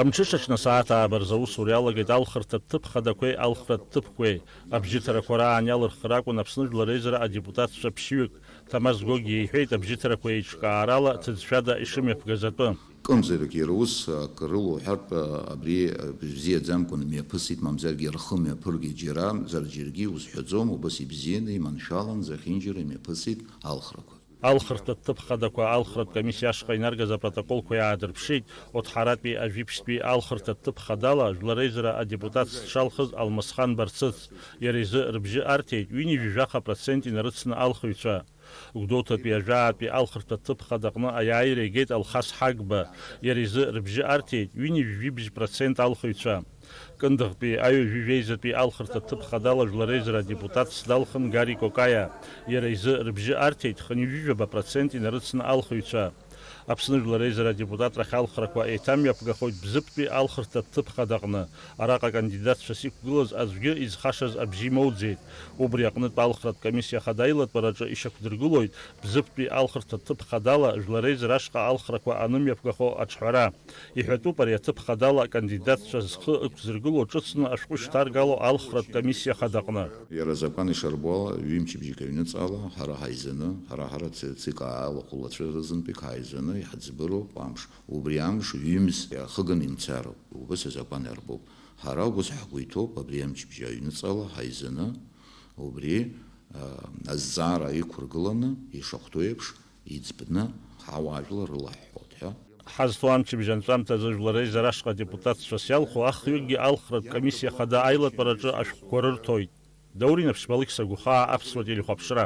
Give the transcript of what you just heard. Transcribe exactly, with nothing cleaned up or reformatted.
Амҽышаҽны асааҭ ааба рзы аусура иалагеит алхырҭатә ҭыԥ хадақәеи алхратә ҭыԥқәеи. Абжьыҭарақәа раан иалырхра акәын Аԥсны Жәлар Реизара адепутатцәа ԥшьҩык. Ҭамаз Гогиа иҳәеит абжьыҭарақәа еиҿкаарала ҭыӡшәада ишымҩаԥгаз атәы. Кымзарак иара ус акрылоу ҳәартә абри бзиаӡамкәан мҩаԥысит, мамзаргьы рхы мҩаԥыргеит џьара, зар џьаргьы иузҳәаӡом, убас ибзианы, иманшәалан, зехьынџьара имҩаԥысит алхрақәа. Алхырҭатә ҭыԥ хадақәа алхратә комиссиа ашҟа инаргаз апротоколқәа иаадырԥшит Оҭҳаратәи Ажәиԥшьтәи алхырҭатә ҭыԥ хадала Жәлар Реизара адепутатс дшалхыз Алмасхан Барцыц. Иара изы рыбжьы арҭеит ҩынҩажәи жәаха процент инарыцны алхыҩцәа. Гәдоуҭатәи Ажәаатәи алхырҭатә ҭыԥ хадаҟны аиааира игеит Алхас Ҳагба. Иара изы рыбжьы арҭеит ҩынҩажәи жәибжь процент алхыҩцәа. Кындыӷтәи аҩажәи жәеизатәи алхырҭатә ҭыԥ хадала Жәлар Реизара адепутатс далхын Гари Кокаиа. Иара изы рыбжьы арҭеит хынҩажәижәаба процент инарыцны алхыҩцәа. Аԥсны Жәлар Реизара адепутатрахь алхрақәа еиҭамҩаԥгахоит Бзыԥтәи алхырҭатә ҭыԥ хадаҟны. Араҟа акандидатцәас иқәгылаз аӡәгьы изхашаз абжьы имоуӡеит. Убри аҟнытә алхратә комиссиа ахада аилатәараҿы ишьақәдыргылоит Бзыԥтәи алхырҭатә ҭыԥ хадала Жәлар Реизара ашҟа алхрақәа анымҩаԥгахо аҿҳәара. Иҳәатәуп ари аҭыԥ хадала акандидатцәа зхы ықәзыргыло ҿыцны ашәҟәы шьҭаргало алхратә комиссиа хадаҟны. Иара азакәан ишарбо ала, ҩымчыбжьык аҩныҵҟала ҳара ҳаизаны, ҳара-ҳара ц-, ЦК алахәылацәа рызынтәык ҳаизаны иҳаӡбыроуп амш. Убри амш ҩымз иахыганы имцароуп. Убас азакәан иарбоуп. Ҳара убас ҳгәы иҭоуп, абри амчыбжьы аҩныҵҟала ҳаизаны, убри, а, азҵаара иқәыргыланы, ишахәҭоу еиԥш, иӡбны ҳауаажәлар рылаҳҳәоит ҳәа. Ҳазҭо амчыбжь анҵәамҭазы Жәлар Реизара ашҟа адепутатцәас иалху ахҩыкгьы алхратә комиссиа хада аилатәараҿы ашәҟәқәа рырҭоит. Даур Инаԥшьба, Алықьса Гәхаа, Аԥсуа телехәаԥшра.